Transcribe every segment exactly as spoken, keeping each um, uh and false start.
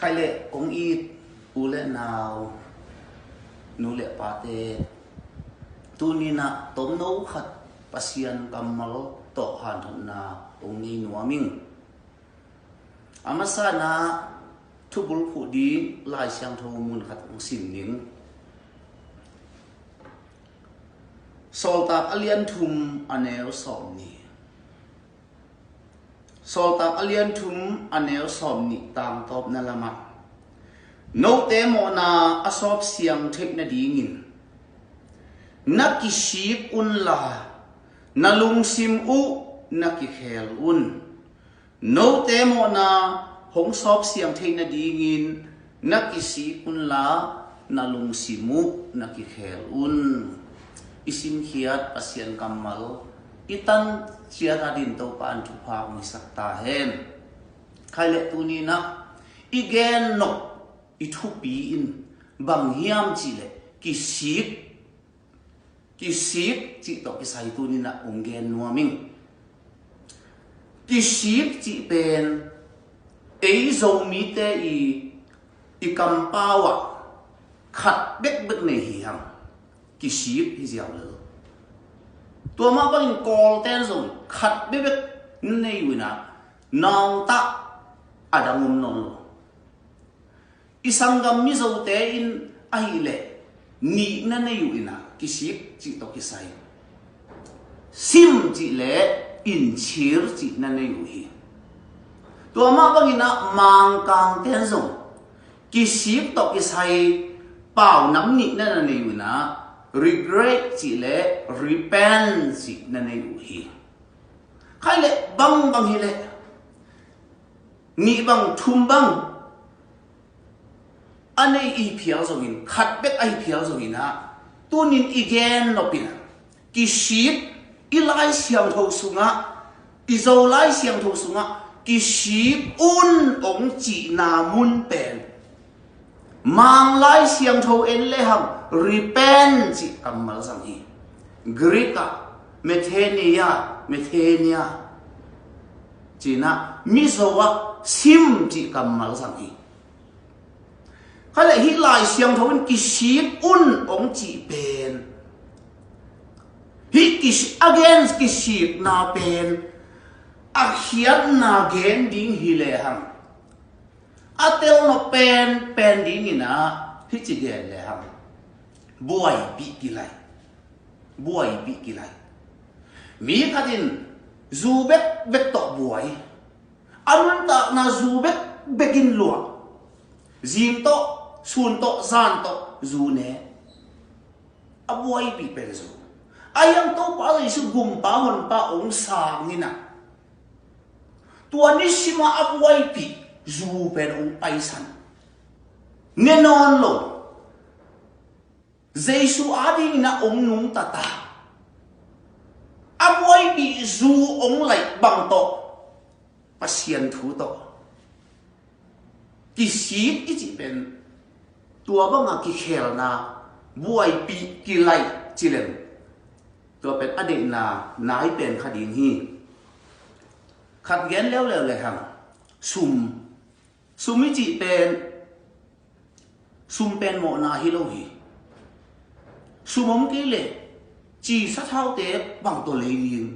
Khaile kong it u le nau, nu le pate, tuni-in ah tomno khat Pasian kammal tawh hanthotna kong nei nuam ing. A masa-in ah thubul phuh ding Lai Siangtho mun khat kong sim ning. Sawltak a lian thum a neu sawm nih. Sawltak a lian thum a neu sawm nih tangtawpna lamah, note mawhna a sawpsiang theih nadingin na kisik unla, na lungsim uh na kikhel un. Note mawhna hong sawpsiang theih nadingin na kisik unla, na lungsim uh na kikhel un. I simkhiat Pasian kammal i tan ciat adingin Topa in thupha hong hisak ta hen. Khaile tuni-in ah i gen nop i thupi in bang hiam cihleh kisik, kisik cih tawh kisai tuni-in ah hong gen nuam ing. Kisik cih pen ei Zomite i, i kampau ah khat bekbek nei hi hang. Kisik hi ziau lel. Tua mah bangin Kawlten zong khat bekbek nei uh in ah, nawngtah a dang om nawn lo. I sanggam Mizote in ahih leh nih na nei uh in ah, kisik cih tawh kisai. Sim cih leh inchir cih na nei uh hi. Tua mah bangin ah Mangkangten zong kisik tawh kisai pau nam nih na na nei uh in ah, regret cih leh repent cih na nei uh hi. Khaile bangbang hi leh, nih bang thum bang a nei i hi phial zongin, khat bek a hi phial zongin ah, tuni-in i gen nop in ah, kisik i Lai Siangtho sungah, i Zo Lai Siangtho sungah kisik un hong cihna mun pen Mang Lai Siangtho en lehang repent cih kammal zang hi. Greek ah metanoia, metanoia ci-in ah, Mizo ah sim cih kammal zang hi. Khaile hih Lai Siangtho in kisik un hong cih pen, hih kis-, a gen kisikna pen a khiatna gen ding hi lehang, a telnop pen, pen dingin ah hih ci gen lehang, buaipih kilai. Buaipih kilai. Mi khat in zu bekbek tawh buai. A nuntakna zu bekbek in luah. Zing tawh, sun tawh, zan tawh zu ne. A buaipih pen zu. Ahi hang Topa Jesu gumpa honpa hong sang in ah, tua nisim ah a buaipih zu pen hong paisan. Ne nawn lo. Jesu adingin ah hong nungta ta. A buaipih zu hong laih bang tawh, Pasian thu tawh. Kisik i cih pen tua banga kikhelna, buaipih kilaih ci leng, tua pen a deihna nai pen kha ding hi. Khat gen leuleu lehang, sum. Sum i cih pen, sum pen mawhna hi lo hi. Sum om kei leh ci sathaute bang tawh lei ding.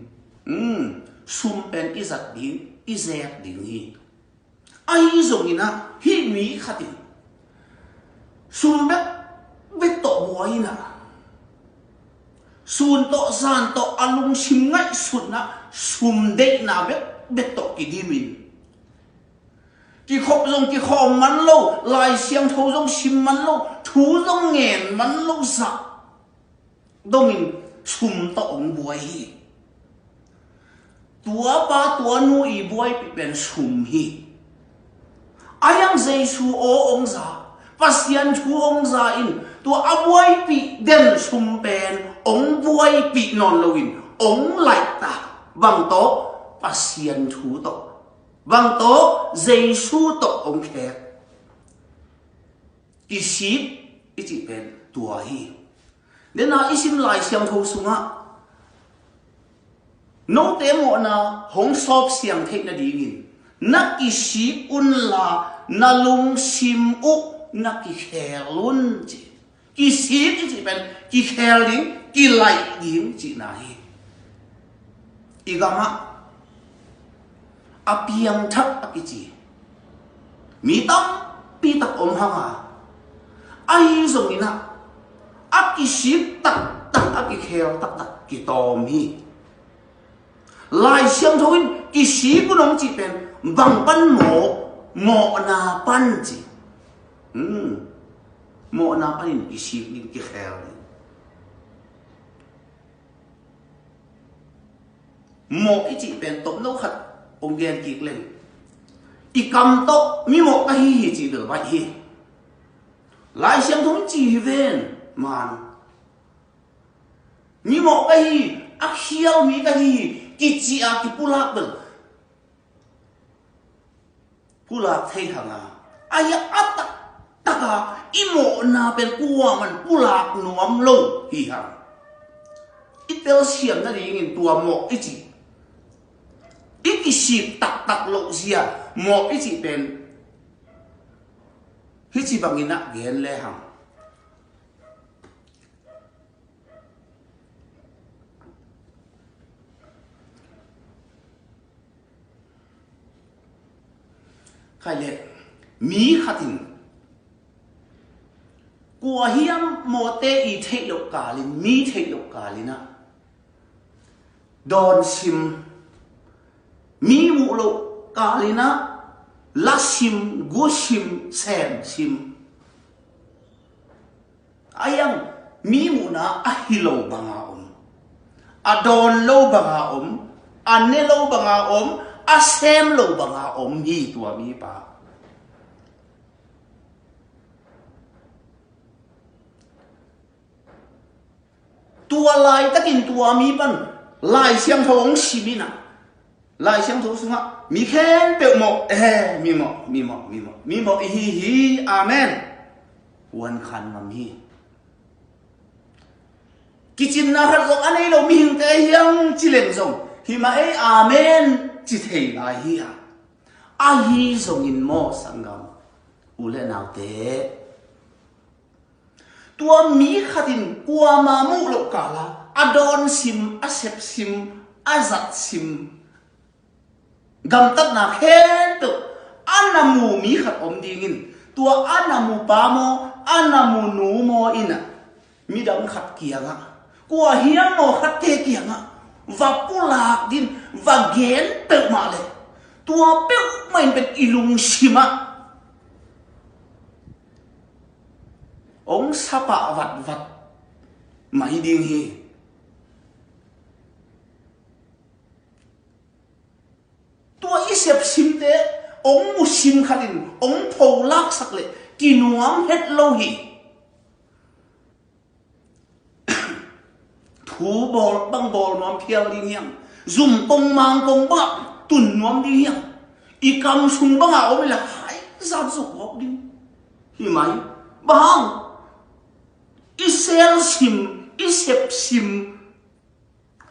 Hmm, sum pen i zat ding, i zek ding hi. Ahi zongin ah hih mi khat in sum bekbek tawh buai in ah, sun tawh zan tawh a lungsim ngaihsutna sum deihna bekbek tawh kidim in, kikhop zong kikhawm man lo, Lai Siangtho zong sim man lo, thu zong ngen man lo zah dongin sum tawh hong buai hi. Tua pa tua nu i buaipih pen sum hi. Ahi hang Jesu aw hong za, Pasian thu hong za in, tua a buaipih den sum pen hong buaipih nawn loin hong laih ta. Bang tawh? Pasian thu tawh. Bang tawh? Jesu tawh hong khek. Kisik i cih pen tua hi. Dena i sim Lai Siangtho sungah, note mawhna hong sawpsiang theih nadingin na kisik unla, Na lungsim uh na kikhel un ci. Kisik i cih pen kikhel ding, kilaih ding cihna hi. I gamah a piangthak a kici mi tampi tak om hang a, ahi zongin ah a kisik taktak, a kikhel taktak kitawm hi. Lai Siangtho in kisik un hong cih pen bang pan mawh, mawhna pan ci. Hmm. Mawhna panin kisik ding, kikhel ding. Mawh i cih pen tawmno khat hong gen kik leng, i kam tawh mimawh ka hi hi cih bel baih hi. Lai Siangtho in ci hi ven, man. Mimawh ka hi, a khial mi ka hi hi, kici a kipulak bel pulak thei hang a, a hiah a taktak a i mawhna pen kuaman pulak nuam lo hi hang. I telsiam nadingin tua mawh i cih, i kisik taktak loh zia mawh i cih pen hici bangin ah gen le hang. Khai le, mi khat in kua hiam mawhte i theih loh kalin, mi theih loh kalin ah dawnsim, mi muh loh kalin ah lasim, gusim, semsim. A hiang mi muhna a hi lo banga om, a dawn lo banga om, a ne lo banga om, a sem lo banga om hi tua mipa. Tua laitakin tua mi pan Lai Siangtho hong sim in ah, Lai Siangtho sungah mi khempeuh mawh, eh, mi mawh, mi mawh, mi mawh, mi mawh i hi hi. Amen. Huan khan ngam hi. Kicinna khat zong a nei lo mihingte hiang ci leng zong hi mah ei, amen ci thei lai hi a. Ahi zongin maw sanggam, u le naute, tua mi khat in kuama muh loh kala a dawnsim, a sepsim, a zatsim, gamtatna khempeuh a na mu mi khat om dingin, tua a na mu pa maw, a na mu nu maw in ah midang khat kiangah, kua hiam maw khatte kiangah va pulak din va gen peuhmah leh, tua peuhmah in pen i lungsim ah hong sapah vatvat mai ding hi. Tua i sepsimte hong musim khat in hong pholaksak leh kinuam het lo hi. Thu bawl bang bawl nuam phial ding hiam? Zum kong mang kong bangah tun nuam ding hiam? I kam sung bangah om leh hai zat zuk gawp ding hi mai. Bang hang? I selsim, i sepsim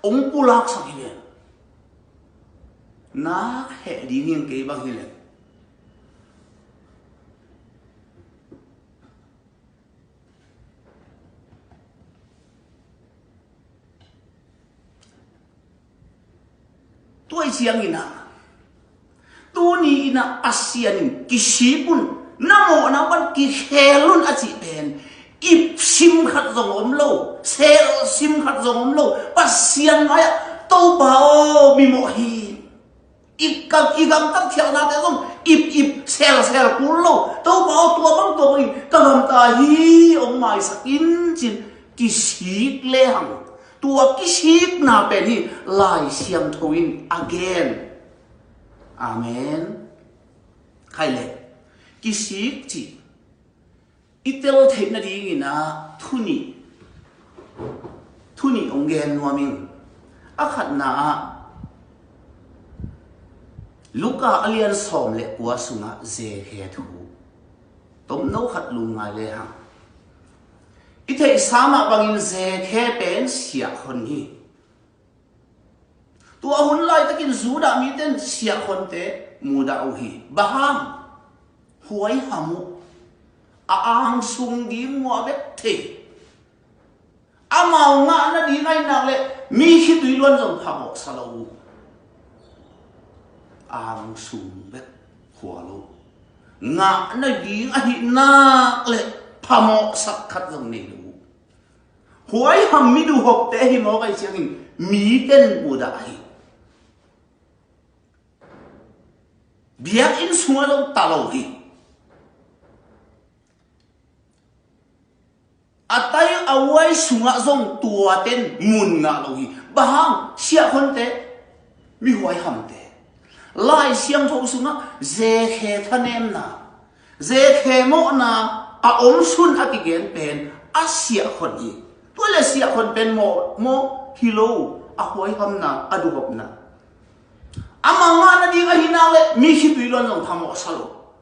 hong pulaksak hi leh, na heh ding hi, kei bang hi leh. Tua i ciangin ah, tuni in ah a sianin kisik un, na mawhna pan kikhel un a cih pen ipsim khat zong om lo, selsim khat zong om lo. Pasian mai-ah, Topa aw, mi mawh hi. I kam, i gamtat khialhnate zong ip ip selsel kul lo. Topa aw, tua bang tua bangin ka gamta hi, hong maisak in cin kisik lehang, tua kisikna pen hi Lai Siangtho in a gen. Amen. Khai leh, kisik cih i tel theih nadingin ah thu nih, thu nih hong gen nuam ing. A khatna ah Luka a lian sawm le kua sungah zekhe thu tomno khat lungngai lehang, i theihsa mah bangin zekhe pen siahkhon hi. Tua hun laitakin Judah mite in siahkhonte mudah uh hi. Bang hang? Huaiham uh. A angsung ding uh a bek thei. Amau ngah nading ahih nak leh mi khitui luan zong phamawh sa lo uh. Angsung bek khua lo. Ngah nading ahih nak leh phamawhsak khat zong nei lo uh. Huaiham mi duhhopte hi mawk ahih ciangin miten mudah hi. Biakinn sungah zong ta lo hi. A tai a uai sungah zong tuaten mun ngah lo hi. Bang hang? Siahkhonte mi huaihamte. Lai Siangtho sungah zekhe thanemna, zekhe mawhna a omsun a kigen pen a siahkhon hi. Tua le siahkhon pen mawh, mawh hi lo, a huaihamna, a duhhopna. Amau ngah nading ahih nak leh mi khitui luan zong phamawh sa lo.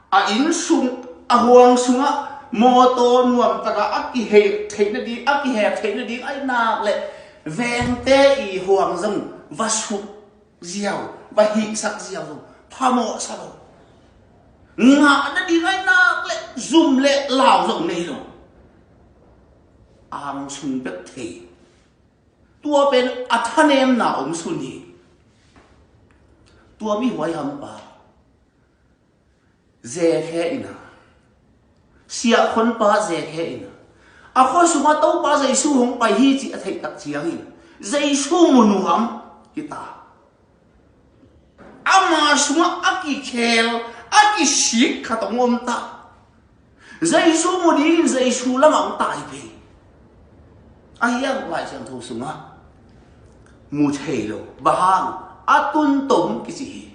A inn sung, a huang sungah mawtaw nuamtaka a kihei theih nading, a kihek theih nading ahih nak leh vengte i huang zong va suk ziau, va hihsak ziau zong phamawh sa lo. Ngah nading ahih nak leh zum le lau zong nei lo. Angsung bek thei. Tua pen a thanemna omsun hi. Tua mi huaihampa zekhe in a, siahkhonpa zekhe in a, a khua sungah Topa Jesu hong pai hi cih a theih tak ciangin Jesu mu nuam hi ta. Ama sungah a kikhel, a kisik khat hong om ta. Jesu mu dingin Jesu lamah hong tai pei. Ahi hang Lai Siangtho sungah mu thei lo. Bang hang? A tuntom kici hi.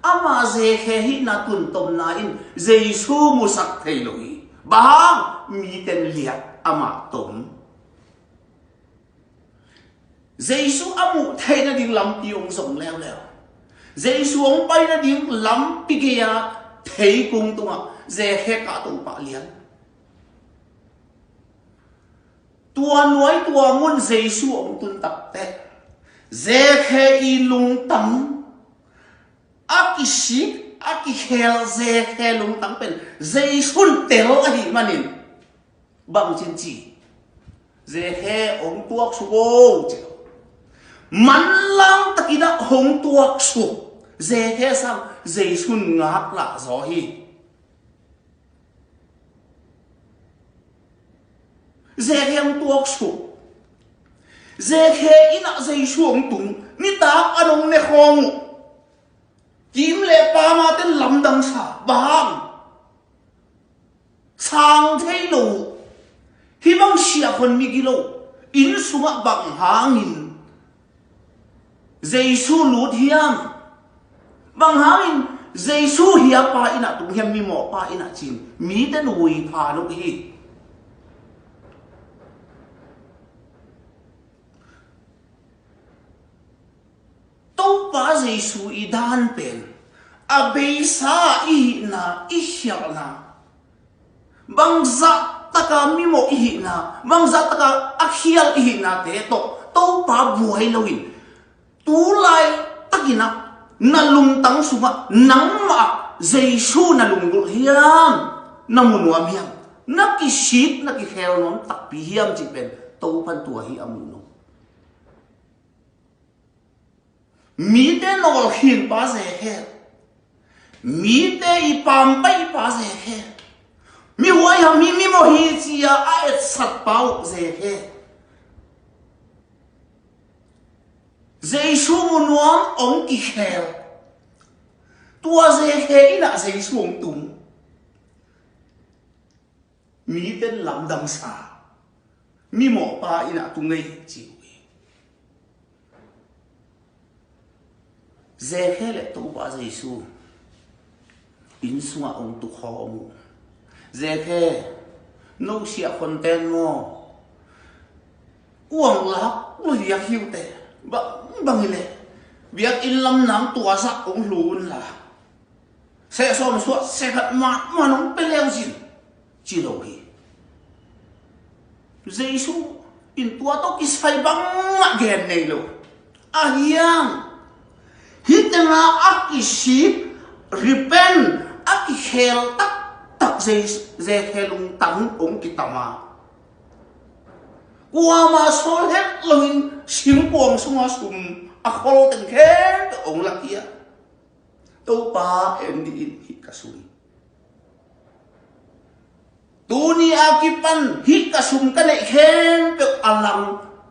Ama zekhe hihna tuntomna in Jesu musak thei lo hi. Bang hang? Miten liak, amah tom. Jesu a muh theih nading lampi hong zong leuleu. Jesu hong pai nading lampi gei-a theikung tungah zekhe kahto pah lian. Tua nuai tua mun Jesu hong tun takteh zekhe i lungtang, a kisik, a kikhel zekhe lungtang pen Jesu in tel ahih manin bangci in ci, zekhe hong tuaksuk o ci. Manlang takin ah hong tuaksuk zekhe sang Jesu in ngaklah zaw hi. Zekhe hong tuaksuk. Zekhe in ah Jesu hong tung. Nitak an hong ne khawm uh. Kim le pam a ten lamdang sa. Bang hang? Sang thei lo. Hih bang siahkhon mi gilo inn sungah bang hangin Jesu lut hiam? Bang hangin Jesu hiapa in ah tung hiam, mimawhpa in ah ci-in mite nuipha lo hi. Topa Jesu i dan pen a beisa i hihna, i khialhna, bangzah taka mimawh i hihna, bangzah taka a khial i hihnate tawh Topa buai loin tu laitakin ah na lungtang sungah nangmah Jesu na lunggulh hiam, na mu nuam hiam, na kisik, na kikhel nuam takpi hiam cih pen Topa'n tua hi a mu nuam. Mite nawlkhinpa zekhe, mite i pampaihpa zekhe, mi huaiham hi, mimawh hi ci-a a etsatpa uh zekhe, Jesu mu nuam hong kikhel. Tua zekhe in ah Jesu hong tung. Miten lamdang sa, mimawhpa in ah tung ei ci uh hi. Zekhe le Topa Jesu inn sungah hong tukhawm uh. Zekhe, no siahkhon ten maw, uang lak luliak hi uh teh. Bang, bang hi leh biakinn lam nang tua zah hong hlu unla, seh sawm suah seh khat matmat hong pia leu cin, ci lo hi. Jesu in tua tawh kisai bangmah gen nei lo. Ahi hang hih tengah a kisik, repent, a kikhel taktak ze-, zekhe lungtang hong kitam a, kuama sawl het loin singkuang sunga sum a khol teng khempeuh hong lakhia. Topa, en dih in hih ka sum. Tuni a kipan hih ka sum ka neih khempeuh a lang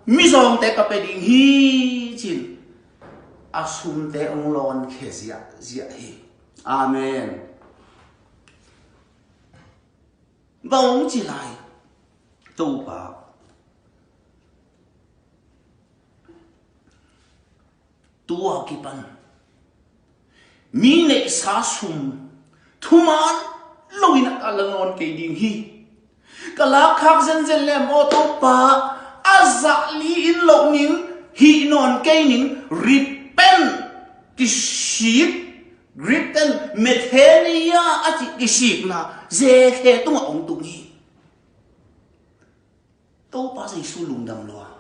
mizawngte ka pia ding hi, ci-in a sumte hong lawnkhia ziahziah hi. Amen. Bang hong ci lai, Topa, tua kipan mi neihsa sum thuman loin a ka la nawn kei ding hi. Ka lakkhak zenzen lem aw Topa, a zah li-in loh ning, hih nawn kei ning. Repent, kisik. Greek ten metanoia a cih kisikna zekhe tungah hong tung hi. Topa Jesu lungdam lua.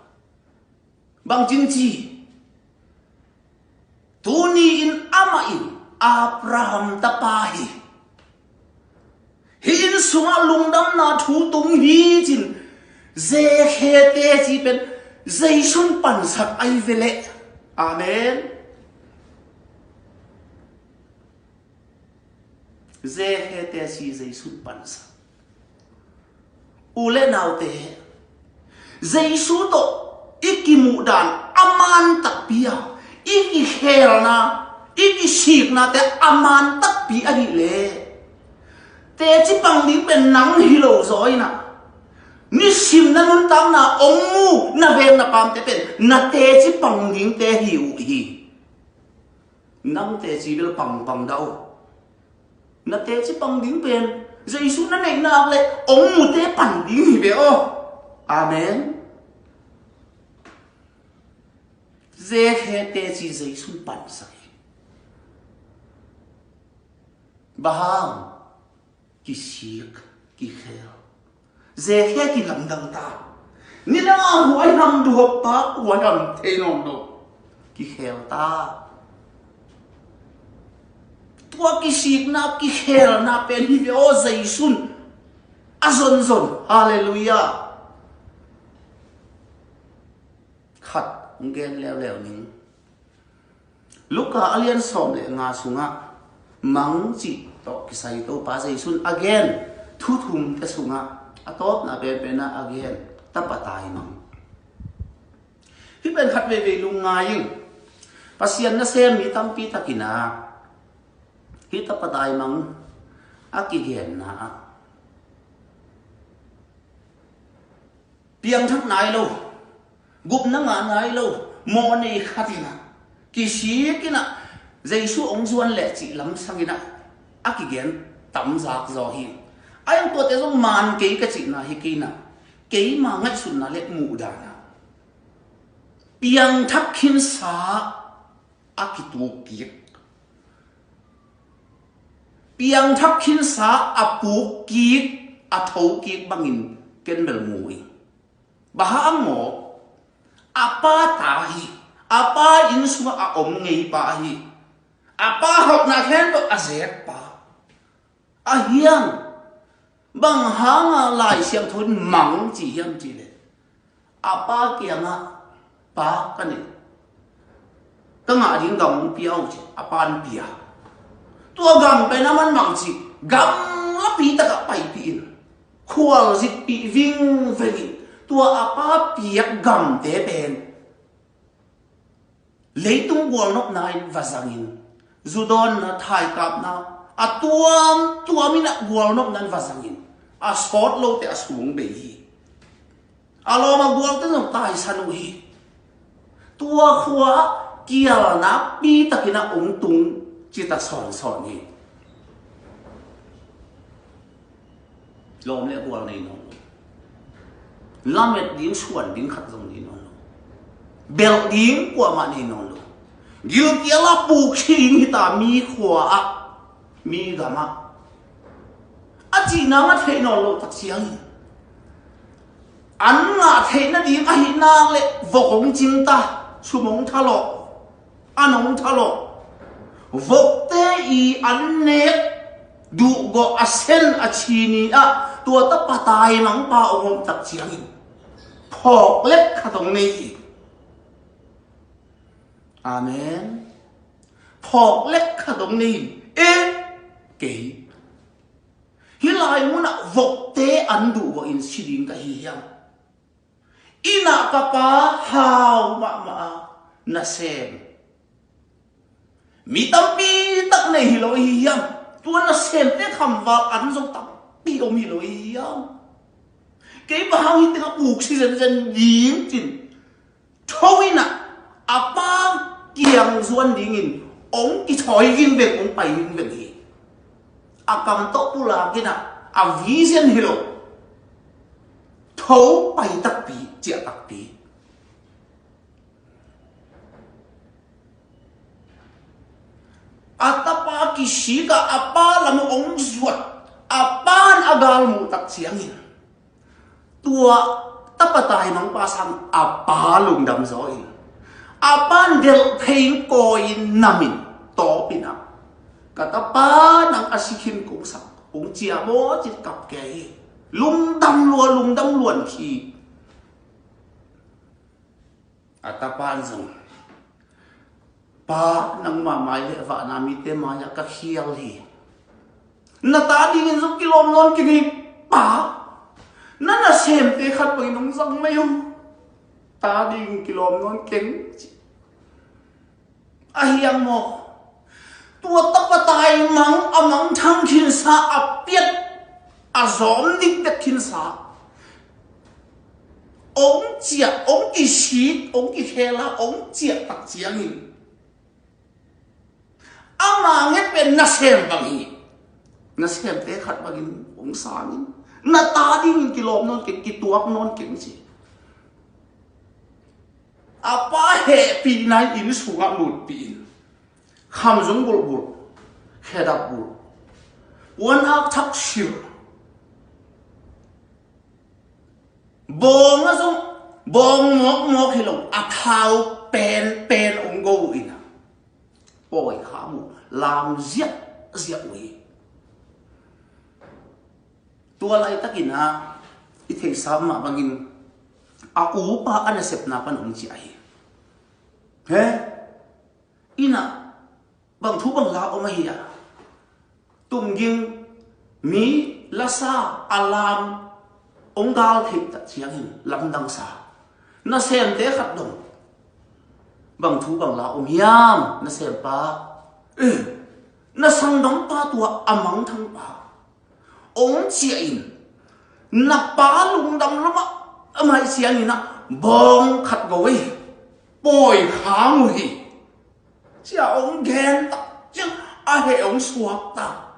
Bangci ci, tuni-in amah in Abraham tapa hi. Hih inn sungah lungdamna thu tung hi, ci-in zekhe teci pen Jesu in pansak ahi ve leh. Amen. Zekhe teci Jesu in pansak. U le naute, Jesu tawh i kimuh dan a man takpi a, i kikhelna, i kisiknate a man takpi ahih leh, teci pang ding pen nang hi lo zaw in ah, nisim na nuntakna hong mu na veng na pamte pen na teci pang dingte hi uh hi. Nang teci bel pangpang dah uh. Na teci pang ding pen Jesu na neih nak leh hong mute pan ding hi ve aw. Amen. Zekhe teci Jesu in pansak hi. Bang hang? Kisik, kikhel. Zekhe kilamdang ta. Nidang a huai ham, duhop pa huai ham thei nawn lo. Kikhel ta. Tua kisikna, kikhelna pen hi ve aw, Jesu in a zonzon. Halleluiah. Khat hong gen leuleu ning. Luka a lian sawm le nga sungah mang cih tawh kisai Topa Jesu in a gen thu thumte sungah a tawpna penpen ah a gen tapa taimang. Hih pen khat veivei lungngai ing. Pasian nasem mi tampi takin ah hih tapa taimang a kigenna ah piangthak nai lo, gupna ngah nai lo, mawhnei khat in ah, kisik in ah, Jesu hong zuan leh cih lamsang in ah a kigen tamzak zaw hi. A hiang tuate zong maan kei ka cihna hi kei in ah, keima ngaihsutna le muhdan ah piangthak khinsa a kituk kik, piangthak khinsa a puk kik, a tho kik bangin ken bel mu ing. Bang hang maw? A pa ta hi. A pa inn sungah a om ngei pa hi. A pa hauhna khempeuh a zek pa. A hiang, bang hanga Lai Siangtho in mang ci hiam cih leh, a pa kiangah, "Pa, ka neih, ka ngah ding gam hong pia un," ci a, a pa'n pia. Tua gam pen aman bang ci, gamlapi takah paipih in, khualzitpih vingveng in, tua a pa piak gamte pen leitung gualnopna in va zangin, zu dawnna, thaikapna, a tuamtuam in ah gualnopna in va zangin, a sawt lote a sung bei hi. A lawm a gualte zong taisan uh hi. Tua khua ah kial nakpi takin ah hong tung cita sawnsawn hi. Lawm le gual nei nawn lo. Lamet ding, suan ding khat zong nei nawn lo. Belh ding kuamah nei nawn lo. Gilkial a puk hi ding hita, mi khua ah, mi gam ah. A cihna ngah theih nawn lo tak ciangin, an ngah theih nading ahih nak leh vok hong cing ta, sum hong thalawh, an hong thalawh. Vokte i an nek Duhgawh a sen a chi ni-ah tua tapa taimangpa hong om tak ciangin phawk lek khat hong nei hi. Amen. Phawk lek khat hong nei hi. E, kei hih lai munah vokte an duhgawh in si ding ka hi hiam? Inn ah ka pa hau mahmah a, nasem mi tampi tak nei hi lo i hi hiam? Tua nasemte khamval an zo tampi om hi lo i hi hiam? Kei bang hang hih tengah puk si zenzen ding cin tho in ah a pa kiang zuan dingin hong kithawi vingveng, hong pai vingveng hi. A kam tawh pulak in ah a vision hi lo, tho pai takpi, ciah takpi. A tapa kisik a, a pa lam hong zuat, a pan a galmuh tak ciangin tua tapa taimangpa sang a pa lungdam zaw in, a pan delh thei in kawi in nam in tawp in ah, ka tapa nang a si khin kong sak, kong ciah maw cin kap kei hi. Lungdam lua, lungdam luan khi. A tapa in zong, pa, nangma mai le vana mite mai-ah ka khial hi. Na ta dingin zong kilawm nawn keng hi, pa. Na nasemte khat bangin hong zang mai uh. Ta dingin kilawm nawn keng, ci. A hiang maw? Tua tapa taimang a mangthang khinsa, a piat a zawm dikdek khinsa, hong ciah, hong kisik, hong kikhel a, hong ciah tak ciangin ama nget pen nasem bang hi. Nasemte khat bangin hong sangin, na ta dingin kilawm nawn keng, kituak nawn keng, ci. A pa hehpihna in inn sungah lutpih in, kham zung bulhbulh, khedap bulh, puan ak thak silh, bawng a zong, bawng mawkmawk hi lo, a thau penpen hong go uh in ah, pawi kham uh, lam ziahziah uh hi. Tua laitakin ah i theihsa mah bangin a upa a nasepna pan hong ciah hi. He? Inn ah bang thu bang la om ahi a, tumging mi lasa a lam hong gal theih tak ciangin lamdangsa nasemte khat dong, bang thu bang la om hiam, nasempa? Eh, na sanggampa tua a mangthangpa hong ciah in, na pa lungdam lo mah, a mai ciangin ah bawng khat go hi, pawi kham uh hi, ci-a hong gen tak ciang a heh hong suak ta.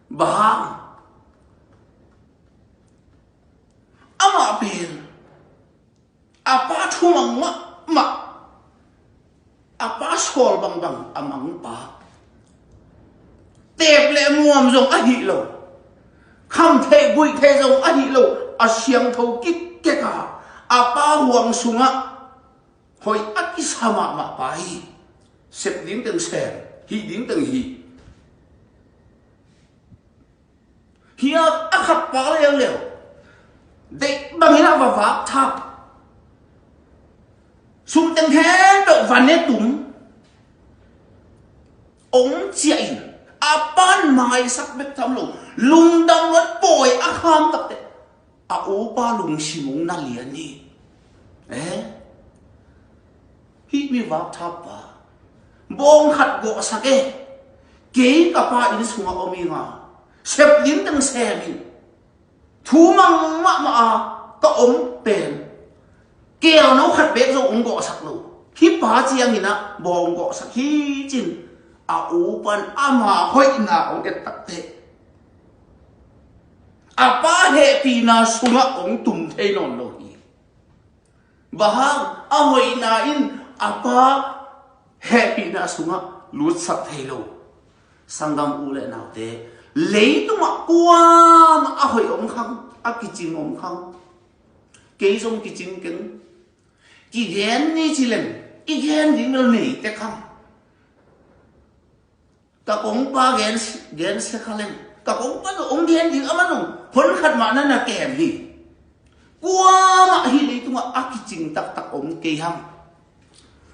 Bang hang? Amah pen a pa thumang mahmah, a pa sawl bangbang a mangpa, teep le muam zong ahi lo, kham theih guih theih zong ahi lo, a siangtho kikkek a, a pa huang sungah hoih a kisa mahmah pa hi. Sep ding teng sem, hih ding teng hih. Hih a khat pa leuleu, deih bangin a va vak thap, sum teng khempeuh va ne tum, hong ciah in, a pan maisak bek tham lo, lungdam luat, pawi a kham takteh a upa lungsim hong na lian hi. Eh? Hih mi vakthap pa, bawng khat gawhsak e, kei ka pa inn sungah om ing a, sep ding teng sem in, thu mang mahmah a ka om pen, kelno khat beek zong hong gawhsak lo, hih pa ciangin ah bawng gawhsak hi, ci-in a upan ama hoihna hong et takteh, a pa hehpihna sungah hong tum thei nawn lo hi. Bang hang? A hoihna in a pa hehpihna sungah lutsak thei lo. Sanggam u le naute, leitungah kuamah a hoih om khang, a kicing om khang. Kei zong kicing keng. Kigen ni ci leng, i gen ding bel nei tek khang. Ka kongpa gen, gensia kha leng, ka kongpa zong hong gen ding, aman zong hon khat mah na na kem hi. Kuamah hih leitungah a kicing taktak om kei hang.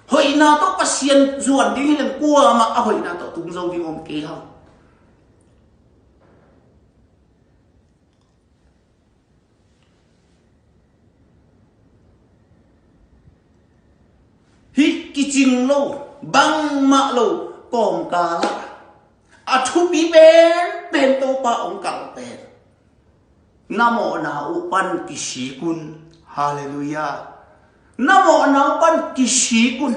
Hoihna tawh Pasian zuan ding hi leng kuamah a hoihna tawh tung zo ding om kei hang. Hih kicing lo, bangmah lo kawmkal ah a thupi penpen Topa hong kal pen, na mawhna uh pan kisik un. Halleluiah. Na mawhna uh pan kisik un.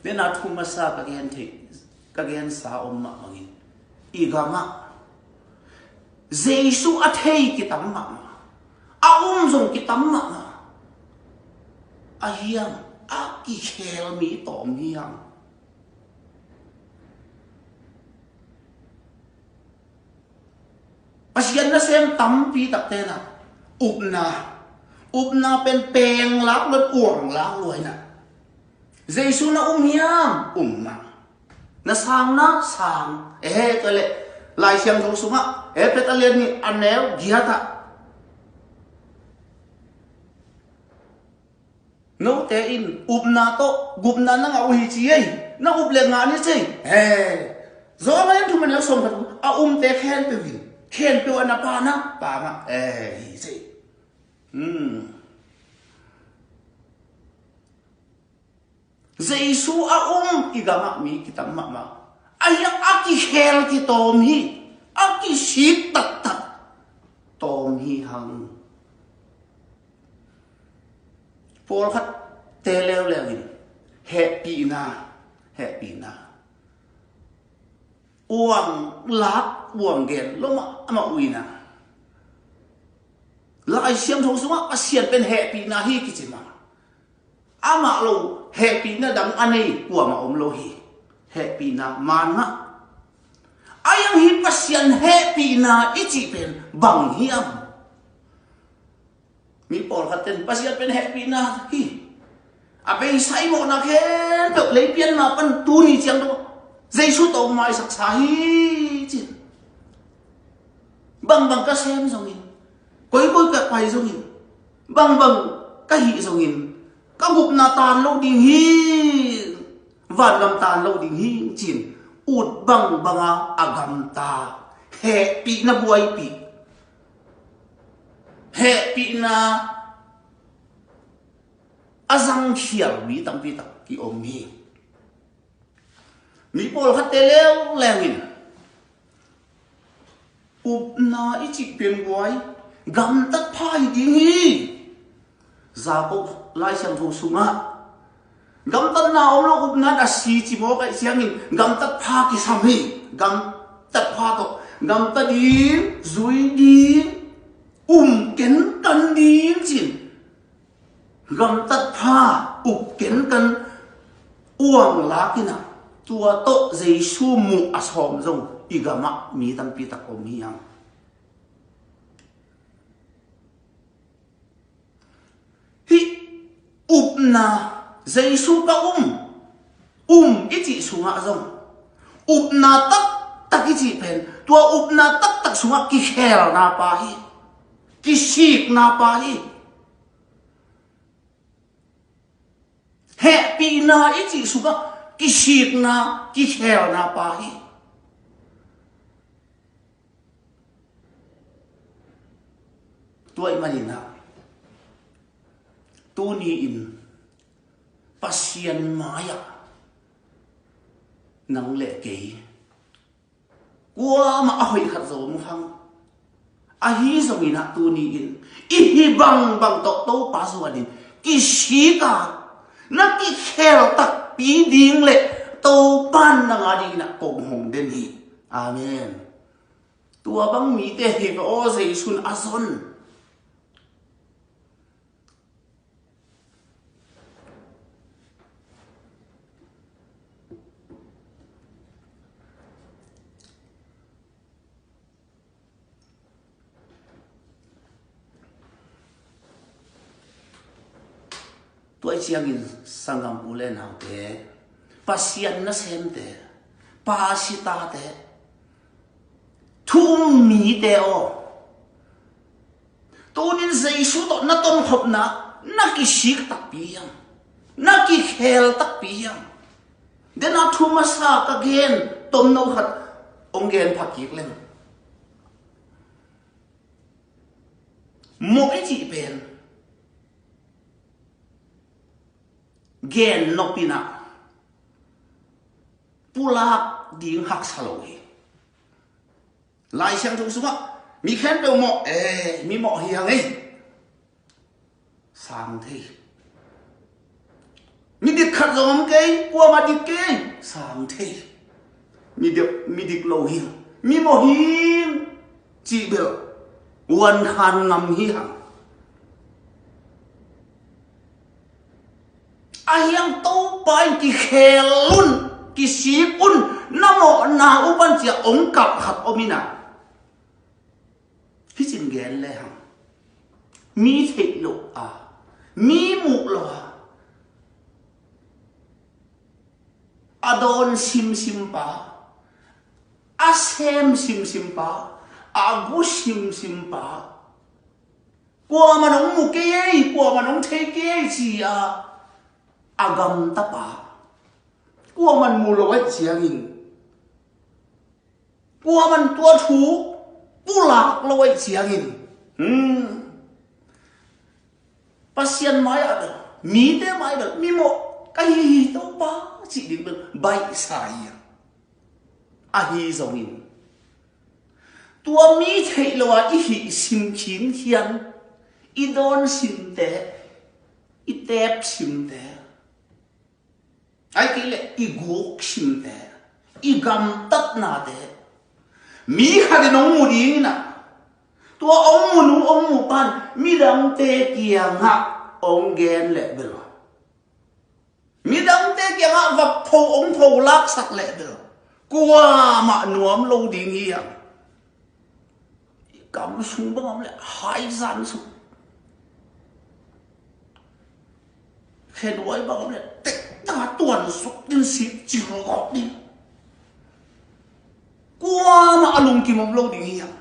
Dena thu masa ka gen thei, ka gensa om mah bangin, i gamah Jesu a thei kitam mahmah, a um zong kitam mahmah. A hiam, a kikhel mi tawm hiam? Pasian nasem tampi takte na upna, upna pen peng lak lo, uang lak lo hi na. Jesu na um hiam? Um mah. Na sang na sang. Ehe, tua leh Lai Siangtho sungah, Efesa lian nih a neu giat ah, note in upna tawh gupna na ngah uh hi ci ei. Na up le ngah ni ci ei. He. Johan a lian thum a neu sawm khat, a umte khempeuh in, khempeuh a na pa na pa ngah, eh, hi ci ei. Hmm. Jesu a um i gamah mi kitam mahmah. A hiang a kikhel kitawm hi. A kisik taktak tawm hi hang. Pawlkhatte leuleu in hehpihna, hehpihna, uang lak, uang gen lo mah, amah uina. Lai Siangtho sungah Pasian pen hehpihna hi kici mah. Amah lo hehpihna dang a nei kuamah om lo hi. Hehpihna man mah. A hiang hi Pasian hehpihna i cih pen bang hiam? Mi pawlkhat ten Pasian pen hehpihna hi. A beisa i mawhna khempeuh lei pian ma pan tuni ciang dong Jesu tawh maisak sa hi cin. Bangbang ka sem zongin, koikoi ka pai zongin, bangbang ka hih zongin, ka gupna tan lo ding hi. Vanlam tan lo ding hi cin. Ut bangbanga a gamta, hehpihna buaipih, hehpihna a zangkhial mi tampi tak ki om hi. Mi pawlkhatte leuleu in upna i cih pen buai, gamtat pha hi ding hi. Jakob Lai Siangtho sungah gamtatna om lo upna a si ci mawk ahih ciangin gamtat pha kisam hi. Gamtat pha tawh gamta ding, zui ding, um kenkan ding cin. Gamtat pha, up kenkan, uang lak in ah, tua tawh Jesu muh a sawm zong i gamah mi tampi tak om hi hang. Hih upna, Jesu ka um, um i cih sungah zong upna taktak i cih pen, tua upna taktak sungah kikhelna pa hi. Kisikna pa hi. Hehpihna i cih sungah kisikna, kikhelna pa hi. Tua ahih manin ah, tuni-in Pasian mai-ah nang le kei kuamah a hoih khat zo mu hang. Ahi zongin ah tuni-in i hih bangbang tawh Topa zuanin kisik a, na kikhel takpi ding le Topa in nang a dingin ah kong hong den hi. Amen. Tua bang mite hi ve aw, Jesu'n a zon. Tua ciangin sanggam u le naute, Pasian nasemte, pasitate, thu um mite aw, tunin Jesu tawh na tonkhopna na kisik takpi hiam? Na kikhel takpi hiam? Dena thu masa ka gen tomno khat hong gen phakik leng, mawh i cih pen gen nopinah pulak ding haksa lo hi. Lai Siangtho sungah mi khempeuh mawh, eh, mi mawh hi hang ei. Sang thei. Midik khat zong om kei, kuamah dik kei, sang thei. Midik, midik lo hi hang, mi mawh hi hang cih bel huan khan ngam hi hang. Ahi hang Topa in kikhel un, kisik un, na mawhna uh pan ci-a hong kalh khat om inah, hih cin gen le hang, mi theih lo a, mi muh lo a, a dawn simsim pa, a sem simsim pa, a gu simsim pa, kuaman hong mu kei ei, kuaman hong thei kei ei ci-a a gamta pa, kuaman mu lo ahih ciangin, kuaman tua thu pulak lo ahih ciangin, hmm, Pasian mai-ah bel, mite mai bel, mi mawh ka hi hi Topa cih ding bel baihsa hi a, ahi zongin, tua mi theih lo a i hih sim khinkhian, i dawn simte, i teep simte, ahih kei leh i guk simte, i gamtatnate mi khatin hong mu ding inah, tua hong mu nung hong mu pan midangte kiangah hong gen leh bel, midangte kiangah va pho, hong pho laksak leh bel, kuamah nuam lo ding hi hang. I kam sung bang om leh haizan suk, kheduai bang om leh tektak tuan suk din, sik cil khop din, kuamah a lungkim om lo ding hi hang.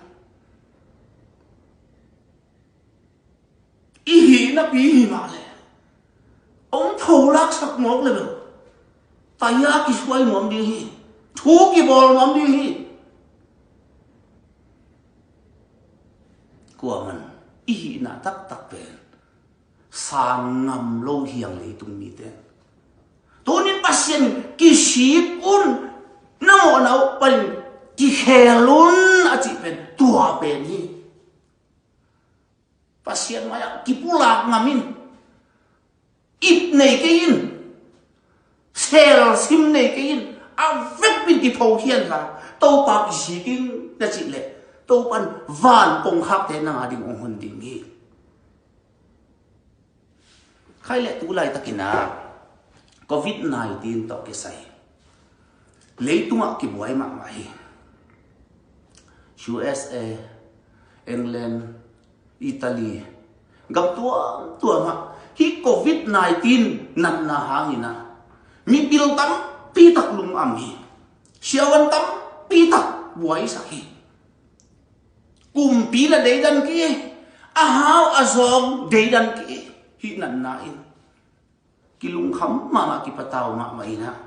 I hih napi hi mah leh, hong pho laksak mawk le bel, taya kisuai nuam ding hi, thu kibawl nuam ding hi. Kuaman i hihna taktak pen sang ngam lo hi hang leitung mite. Tunin Pasian kisik un, na mawhna uh panin kikhel un a cih pen tua pen hi. Pasian mai-ah kipulak ngam in, ip nei kei in, sel sim nei kei in, a vekpi in kiphokhia inla, Topa kisik ing na cih leh, Topa in van kongkhakte nang a ding hong hon ding hi. Khai leh tu laitakin ah covid nineteen tawh kisai leitungah kibuai mahmah hi. U S A, England, Italy, gam tuamtuam ah hih covid nineteen natna hangin ah mipil tampi tak lungam hi. Siavuan tampi tak buaisak hi. Kumpi la deidan kei, a hau a zawng deidan kei, hih natna in kilungkham mahmah, kipatau mahmah in ah,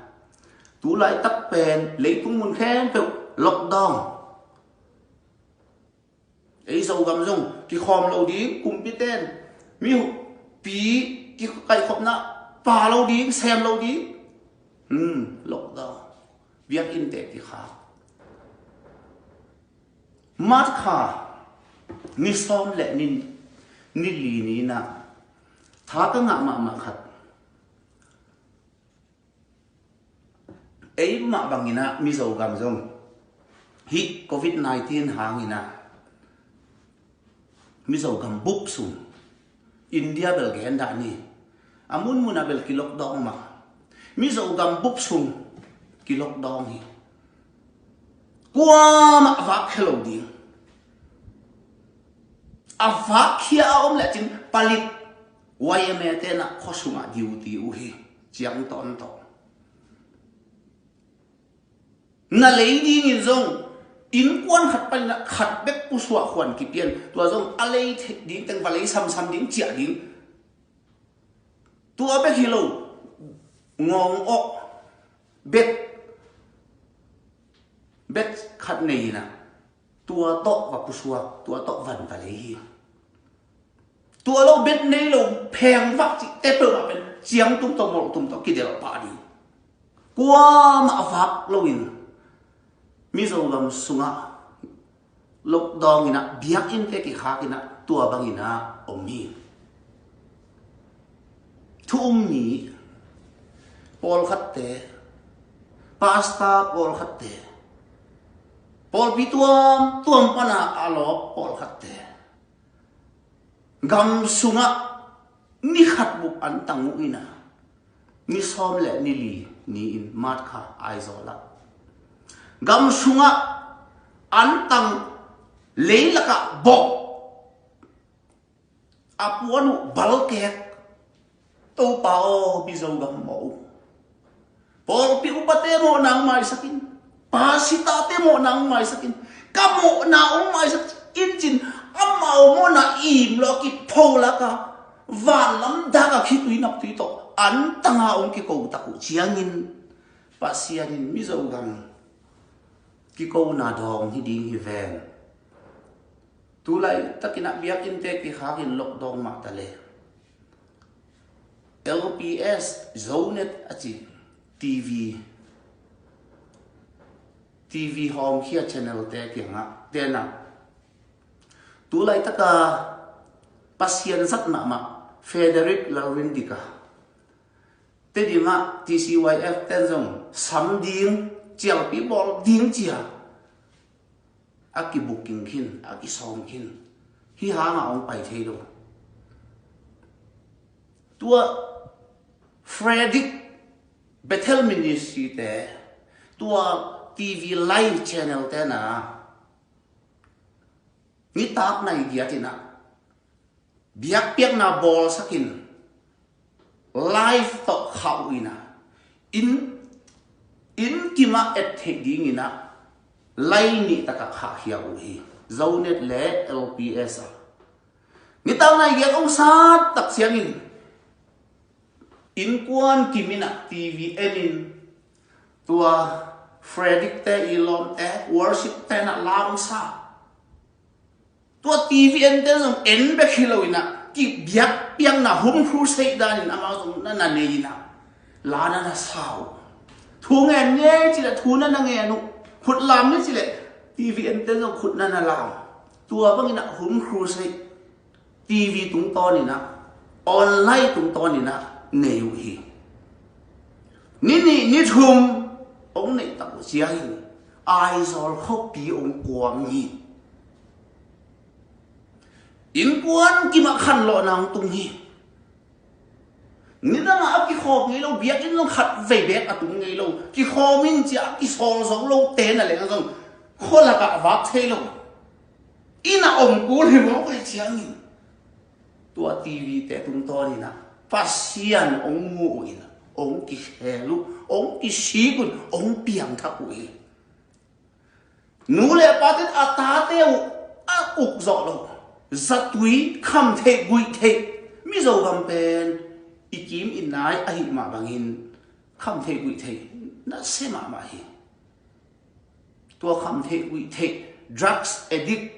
tu laitak pen leitung mun khempeuh lockdown. Ei Zogam zong kikhawm lo ding, kumpite'n mipi kikaihkhopna pia lo ding, sem lo ding. Hmm, lockdown. Biakinnte kikhak. March kha ni sawm le ni, ni li ni-in ah tha ka ngah mahmah khat. Eimah bangin ah Mizo gam zong hih covid nineteen hangin ah Mizo gam bup sung, India bel gen dah ni, a munmun ah bel ki-lockdown mah. Mizo gam bup sung ki-lockdown hi. Kuamah vakkhia lo ding. A vakkhia a om lecin palik Y M A te na khuasungah duty uh hi, ciang tawntawn. Na lei dingin zong innkuan khat panin ah khat bek pusuah khuan kipian, tua zong a lei theih ding teng va lei samsam ding ciah ding. Tua bek hi lo, ngawng awh bet, bet khat nei in ah tua tawh va pusuak, tua tawh van va lei hi. Tua lo bet nei lo, pheng vak cih te peuhmah pen ciang tum tawh, mawh tum tawh kidelh pah ding. Kuamah vak loin Mizo gam sungah lockdown in ah, biakinn te kikhak in ah, tua bangin ah om hi. Thu um mi pawlkhatte, pastor pawlkhatte, pawlpi tuamtuam pan a lawp pawlkhatte, gam sungah ni khat bup an tang uh in ah, ni sawm le ni li ni-in March kha Aizawl ah gam sungah an tang, leilakah bawh, a puan uh balkek. Topa aw, Mizo gam mawh uh. Pawlpi upate mawhna hong maisak in, pastorte mawhna hong maisak in, ka mawhna hong maisak in cin, amau mawhna im lo a kipho laka vanlam dak a khitui naptui tawh an tanga hong kiko tak uh ciangin, Pasian in Mizo gam kikona dawng hi ding hi ven. Tu laitakin ah biakinnte kikhakin lockdown mah ta le, L P S, Zonet a ci T V, T V hawmkhia channel te kiangah, tenah tu laitaka Pasian zat mahmah Frederick Lalrindik a, Tedim ah T C Y F ten zong sam ding, cialpi bawl ding cia a kibooking khin, a kisawm khin. Hih hangah hong pai thei lo. Tua Frederick, Bethel Ministry te, tua T V live channel te na, nitak nai giat in ah biakpiakna bawlsakin, live tawh khah uh in ah, inn, inn kimah et theih dingin ah, lai nih takah khahkhia uh hi. Zonet le L P S ah nitak nai giat hong sat tak ciangin, innkuan kim in ah T V en in, tua Frederick te i lawmte, worship te na la hong sa. Tua T V ente zong en bek hi lo in ah, kibiakpiakna home crusade danin amau zong na na nei in ah, la na na sa uh. Thu ngen ni ci leh thu na na ngen uh. Khut lam ni ci leh T V ente zong khut na na lam. Tua bangin ah home crusade T V tungtawn in ah, online tungtawn in ah nei uh hi. Ni nih ni thum hong neih tak uh ciangin Aizawl khuapi hong kuang hi. Innkuan kimah khanlawhna hong tung hi. Nidangah a kikhawm ngei lo, biakinn zong khat vei beek a tung ngei lo, kikhawm in cia a kisawl zo lo te na leng zong khua lakah vak thei lo. Inn ah om kul hi mawk ahih ciangin, tua T V te tungtawn in ah Pasian hong mu uh in ah, hong kikhel uh, hong kisik un, hong piangthak uh hi. Nu le pate a tate uh a uk zawh lo, zatui, khamtheih guihtheih, Mizo gam pen i kim i nai ahih mah bangin khamtheih guihtheih na se mahmah hi. Tua khamtheih guihtheih, drugs addict,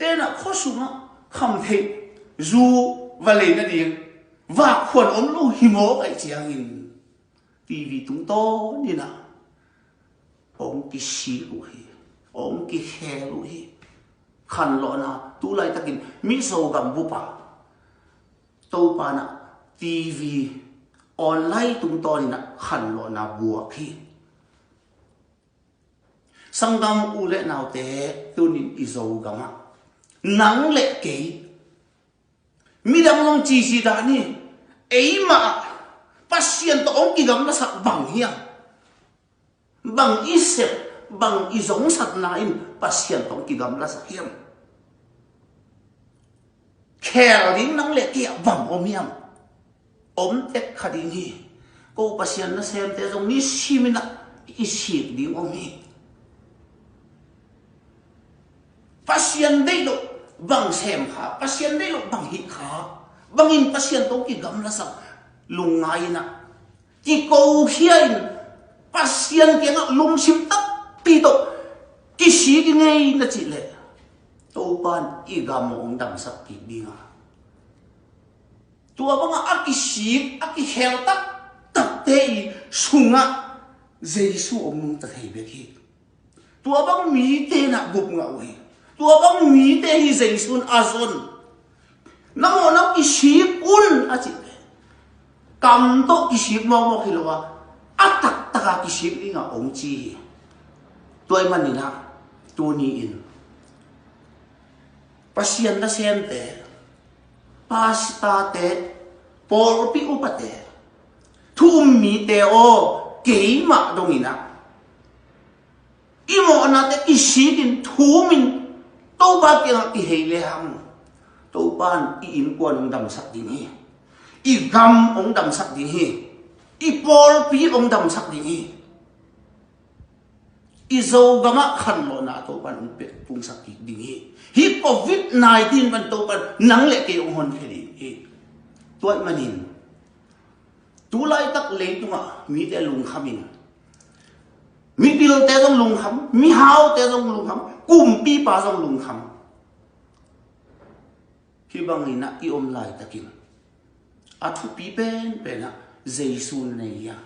tenah khua sungah khamtheih zu va lei nading vak khuan om lo hi mawk ahih ciangin, T V tungtawn in ah hong kisik uh hi, hong kikhel uh hi. Khanlawhna tu laitakin Mizo gam bup ah Topa in ah T V online tungtawn in ah khanlawhna buak hi. Sanggam u le naute, tunin i Zogam ah nang le kei, midang zong cici dah ni, eimah ah Pasian tawh hong kigamlasak bang hiam? Bang i sep, bang i zongsatna in Pasian tawh hong kigamlasak hiam? Khel ding nang le kei ah bang om hiam? Om tek kha ding hi. Ko Pasian nasemte zong nisimin ah i sik ding om hi. Pasian deih loh bang sem kha, Pasian deih loh bang hih kha, bangin Pasian tawh kigamlasak, lungngai in ah kikokhia in Pasian kiangah lungsim takpi tawh kisik i ngei na cih leh Topa in i gam hong damsak kik ding a, tua bangah a kisik a kikhel taktakte i sungah Jesu hong nungta thei bek hi. Tua bang mite in ah gupngah uh hi. Tua bang mite hi Jesu in a zon. Nang aw, nang kisik un a cih pen, kam tawh kisik mawkmawk hi lo a, a taktak a kisik ding a hong ci hi. Tua ahih manin ah tuni-in Pasian nasemte, pastorte, pawlpi upate, thu um mite aw, keimah dongin ah i mawhnate kisikin thumin Topa kiangah kihei lehang, Topa in i innkuan hong damsak ding hi. I gam hong damsak ding hi. I pawlpi hong damsak ding hi. I Zogamah khanlawhna Topa in hong pia pungsak kik ding hi. Hih covid nineteen pan Topa in nang le kei hong honkhia ding hi. Tua ahih manin tu laitak leitungah mite lungkham in, mipilte zong lungkham, mihaute zong lungkham, kumpipa zong lungkham. Hih bangin ah i om laitakin a thupi penpen ah Jesu na nei hiam?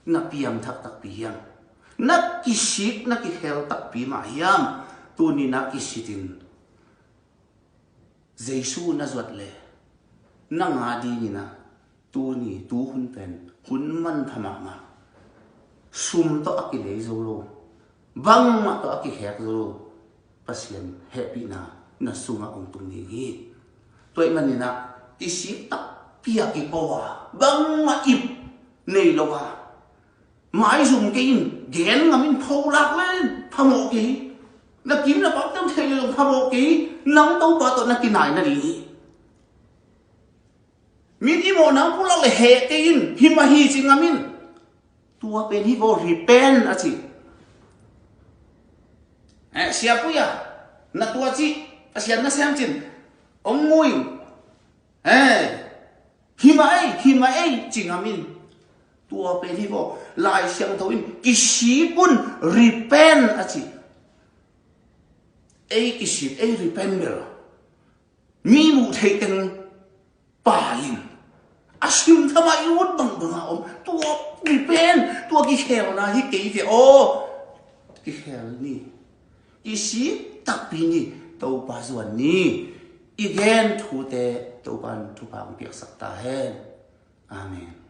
Na piangthak takpi hiam? Na kisik, na kikhel takpi mah hiam? Tuni-in ah kisitin Jesu na zuat leh nang a dingin ah tuni tuhun pen hun manpha mahmah. Sum tawh a kilei zo lo, bangmah tawh a kikhek zo lo Pasian hehpihna na sungah hong tung ding hi. Tua ahih manin ah kisik takpi a kiko a, bangmah ip nei lo a, maizum kei in, gen ngam in, pholak le phamawh kei hi. Na kim na pam teng thei le zong phamawh kei hi. Nang Topa tawh na kinai nading hi. Min i mawhna pulak le heh kei in, himah hi ci ngam in. Tua pen hi vaw, repent a ci. Eh, siapui a, na tua ci, Pasian nasem cin, hong mu in. Eh, himah ei, himah ei ci ngam in. Tua pen hi vaw, Lai Siangtho in kisik un, repent a ci. Ei kisik, ei repent bel mi muh theih teng pal in, a simtham ah i ut bangbang a om. Tua repent, tua kikhelna hi kei ve aw. Kikhel ni, kisik takpi ni, Topa zuan ni. I gen thute Topa in thupha hong piaksak ta hen. Amen.